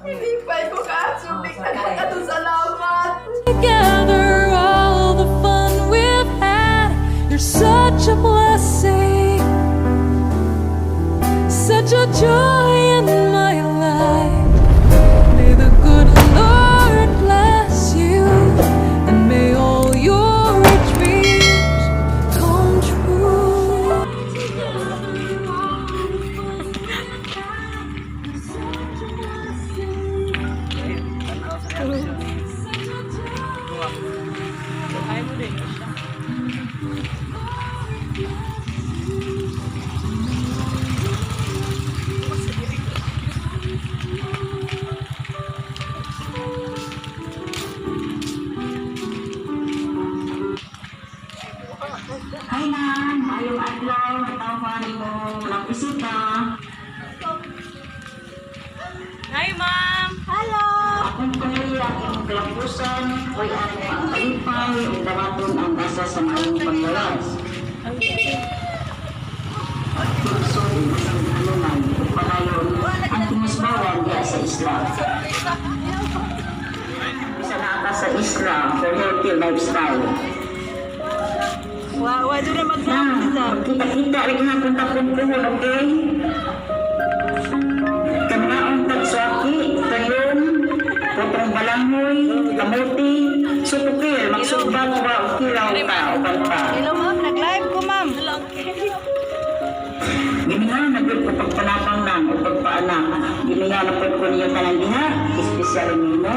Hilipay ko kaayo, Vic. Nagpagkatong salamat. Together, all the fun we've had. You're such a blessing, such a joy in my life. May the good Lord bless you, and may all your dreams come true. Together, all the fun we've had. You're such a blessing. Such a joy. Ay mo din siya. Lord bless you. Hi, ma'am. Maayong adlaw. Natawhan nimo lang bisita. Hi, ma'am. Hello! Akong pamilya, ang imong kalampusan, oy ang ang kalipay, ug dawaton ang gasa sa maayong panglawas. Himsog ug bisag kanunay, ug padayon ang tinusbawan diya sa isla. Bisa naa ka sa isla for healthy lifestyle. Wa wa doon na Na, magkita-kita rin gihapon ta puhon, okay? Kanaon tagsuaki, kayon, putong balanghoy, kamuti, sutukil, magsugba ba o kilaw ka o pa. Hello, ma'am. Nag-live ko, ma'am. Gininga na gyud ko pagpanapang nang o pagpaanak. Gininga na pud ko niyo tanan diha, espesyal nimo.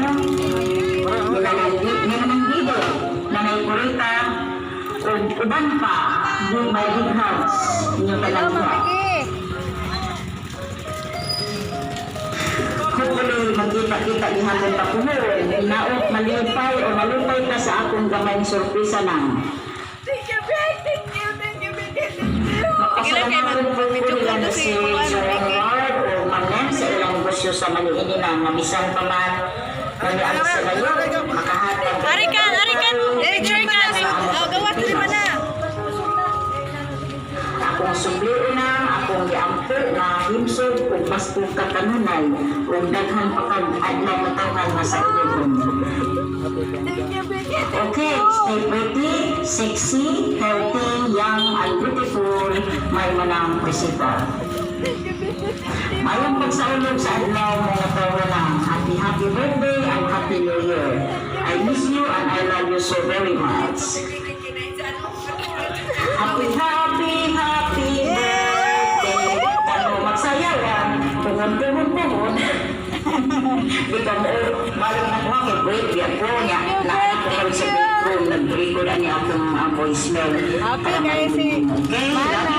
Ninanang Guido, Nanay Purita, ug uban pa, give my big hugs inyo tanan diha. Hopefully, magkita-kita gihapon ta puhon. Hinaot malipay o malupay ka sa akong gamay sorpresa nang. Thank you, Vic! Thank you, thank you, Vic! Thank you! Magpasalamatan po ko nila na si Sir Edward o Ma'am sa ilang negosyo sa Maliini na nga bisan pa man kami ang sa layo makahatag. Arikan, arikan. Picture ka. Oh, gawas diri man na. Akong sublion na, akong giampo na himsog ug baskog ka kanunay ug daghan pa kag adlaw katawhan nga sa ilong. Thank you, Vic! Thank Okay, stay pretty, sexy, healthy, young, and beautiful. May manang presita. Thank you, Vic! Thank you. Mayong pagsaulog sa adlaw mga tawo na. Happy, happy birthday and happy New Year. I miss you and I love you so very much. Happy, happy, happy birthday. Kano magsayawan, puhon, puhon, puhon. Di ka mo, balik na ko kay break di ako niya. Naa ko karon sa break room, nag-record ani akong voicemail. Happy Para kayo si marinig mo. Okay, love you na.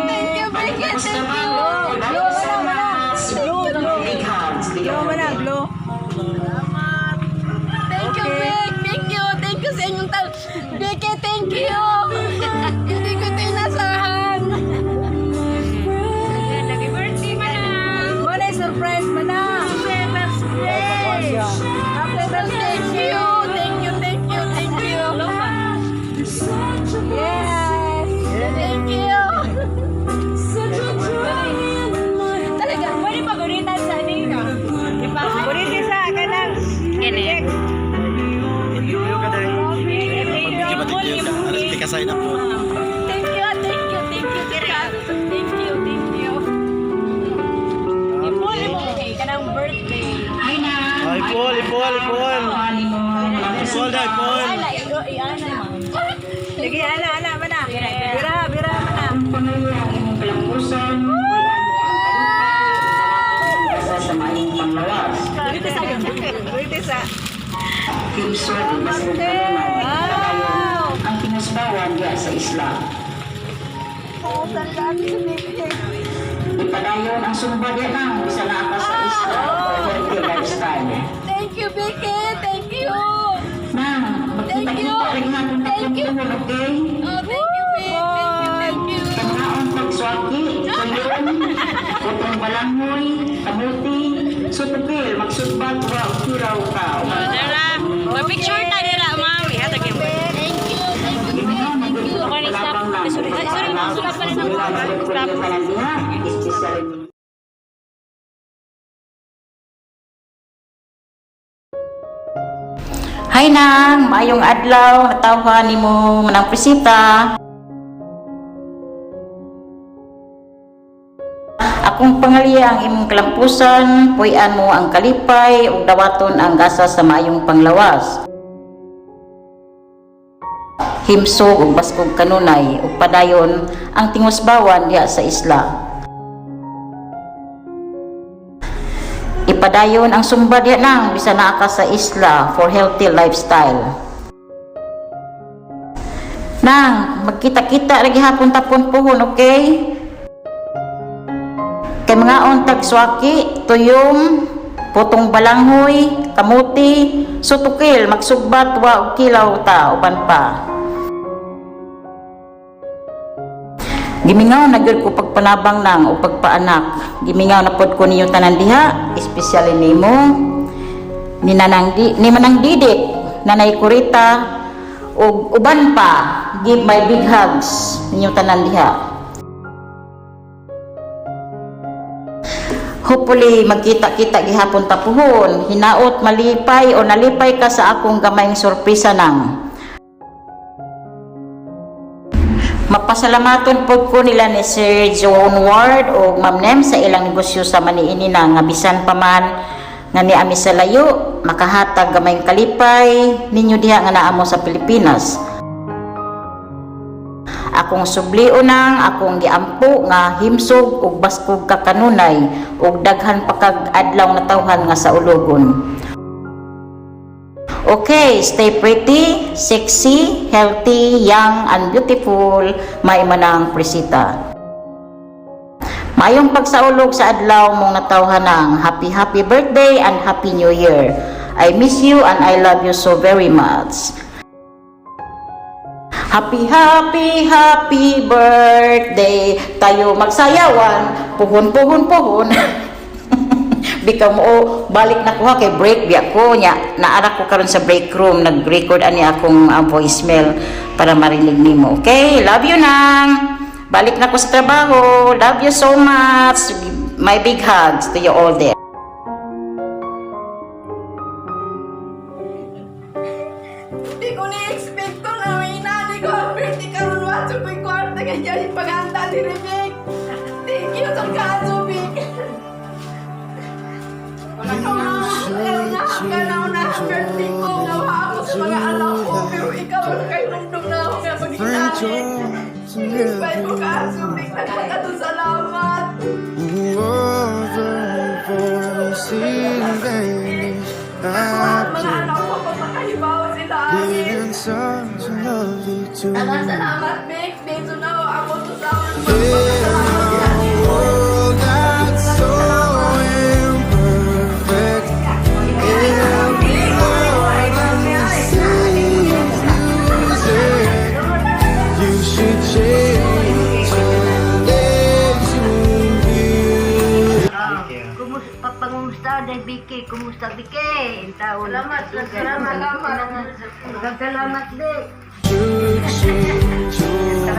Thank you, Balik Vic! ako sa Thank you! trabaho. Love you so much. Blow, blow. Big hugs. Big Blow man na, hugs. blow. Thank you, Vic! Thank you! Thank you sa inyong tal. Vic, thank you! Hindi ko ito inasahan. Happy birthday, manang. Mo na surprise manang. Happy birthday. Happy birthday. Thank you! Thank you, thank you, thank you! You're such a Yes. Thank you! such a joy in my Talaga, Pwede pa gunitan sa nino. Gunitin sa kanang. Kene. Mag-video ba dito? Ano si Tikasay na po? Thank you, thank you, thank you, Tita. Thank you, thank you. Ipol mo kay kanang birthday. Hi na. Ay, Paul, Paul, Paul. Paul, dai, Paul. Ala, i-ana. Sige, ana, ana, mana. Bira, bira, mana. Ang pamilya ang imong kalampusan, uy amo ang kalipay, ang gasa sa maayong panglawas. Gunitin sa. Gunitin sa. Himsog ug baskog kanunay. Padayon ang tinusbawan diya sa isla. Ipadayon ang sumba diya nang bisa naa ka sa isla for healthy lifestyle. Thank you, Vicky. Thank you. Nang, magkita-kita rin gihapon ta Thank you. puhon, okay? Oh, thank you, Vic. Thank you, thank you. Kanaon pagsuaki, kayon, putong balanghoy, kamuti, sutukil, magsugbat wa o kiraw ka. Dara, ma-picture ta dira, ma'am. Ihatag mo. Thank you, thank you, Vic. Thank you. Okay, stop. Sorry, sorry, stop pa rin ako. Stop. Stop. Especially Hi nang, maayong adlaw, natawhan nimo Manang Prisita. Akong pangaliya ang imong kalampusan, puy-an mo ang kalipay ug dawaton ang gasa sa maayong panglawas. Himsog ug baskog kanunay ug padayon ang tingusbawan diha sa isla. Ipadayon ang sumba diha nang bisan naa ka sa isla for healthy lifestyle. Nang, magkita-kita ra gihapon tapon puhon, okay? Kay mangaon tag swaki, tuyom, putong balanghoy, kamuti, sutukil, magsugbat wa og kilaw ta uban pa. Gimingaw na gyud ko pagpanabang nang o pagpaanak. Gimingaw na pod ko ninyo tanan diha, espesyal nimo ni Nanang di, ni Manang Didik, Nanay Kurita ug uban pa. Give my big hugs ninyo tanan diha. Hopefully magkita-kita gihapon ta puhon. Hinaot malipay o nalipay ka sa akong gamayng sorpresa nang. Mapasalamaton pod ko nila ni Sir John Ward o Ma'am Nem sa ilang negosyo sa maniini na nga bisan pa man nga niami sa layo makahatag gamayng kalipay ninyo diha nga naa mo sa Pilipinas. Akong sublio nang akong giampo nga himsog ug baskog ka kanunay ug daghan pa kag adlaw na tawhan nga sa ulogon. Okay, stay pretty, sexy, healthy, young, and beautiful. May Manang Prisita. Mayong pagsaulog sa adlaw mong natawhan ng happy happy birthday and happy new year. I miss you and I love you so very much. Happy, happy, happy birthday. Tayo magsayawan. Puhon, puhon, puhon. Bikaw mo, oh, balik na ko ha, kay break biya ko nya. Naara ko karon sa break room, nag-record ani akong voicemail para marinig nimo. Okay, love you nang. Balik na ko sa trabaho. Love you so much. My big hugs to you all there. Hindi ko ni-expect to na may inani ko ang birthday karon wato ko'y kwarta kaya yung paghanda ni Rebek. Thank you sa kaso, Vic. Wala ka na birthday ko nga wa ako sa mga anak ko pero ikaw ang kahinumdum na ako nga pag-inani. Respect ko kaso, Vic. Nagpagkatong salamat. Mga anak ko pag makahibaw sila akin. Salamat, salamat, Vic. Dito na ako to sa mga World that's so imperfect. Every heart sees music. You should change and to you. Kumusta, pangumusta, Day Vicky? Kumusta, Vicky? Ang tao. Salamat, salamat. Salamat, salamat, Vic. Should change your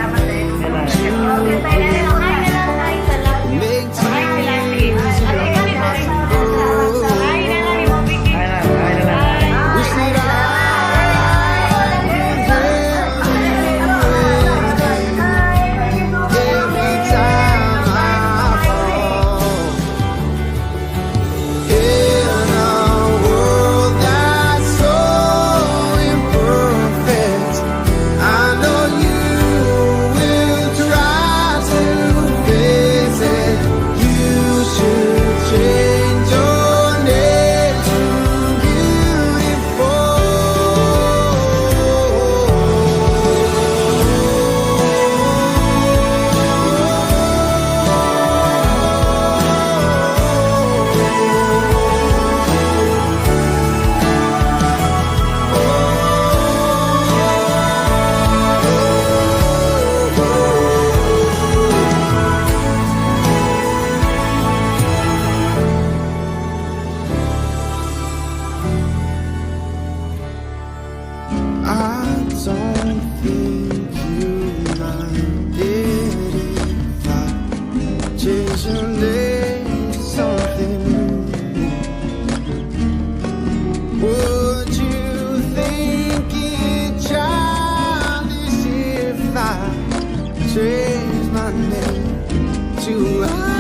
make dreams impossible. Wish that I could tell you every time I fall. In a world that's so imperfect, I know you will Change my name to